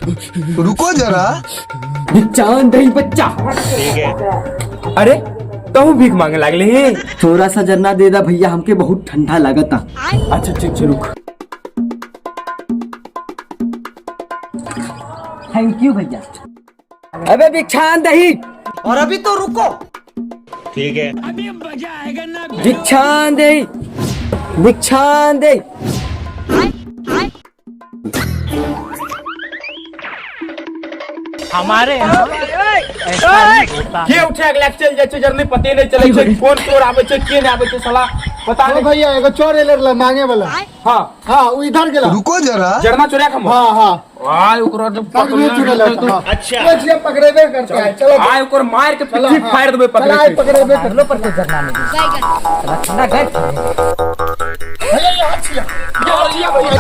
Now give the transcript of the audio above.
रुको जरा। भिक्षान दही बच्चा। अरे तहु भीख मांगे लागले हे। थोड़ा सा जरना दे दा भैया, हमके बहुत ठंडा लागता। अच्छा ठीक छै, रुक। Thank you भैया। अबे भिक्षान दही। और अभी तो रुको। ठीक है। भिक्षान दही, भिक्षान दही। हमारे यहाँ ऐसा नहीं होता। के उठा के लए चलि जाइ छै जरने, पते नहि चलै छै कोन चोर आबै छै के नहि आबै छै, साला पता अरे नहीं। भैया, एगो चोर एले रहला मांगे वाला। हाँ। हाँ, उ इधर गेला। रुको जरा। जरना चोरिया के हम। हाँ हाँ आय ओकरा जब पकड़े चुड़ैल। पकड़ले। अच्छा। अच्छा, पकड़ेबे करता है, चलो। आय ओकर मार के चलो, पिट्ठी हाँ। फाड़ देबै पकड़े चल, आइ के। पकड़ेबे कर। लो पर के जरना नहीं साला, ठंडा गए। भैया, यहाँ छिया, यहाँ छिया भैया।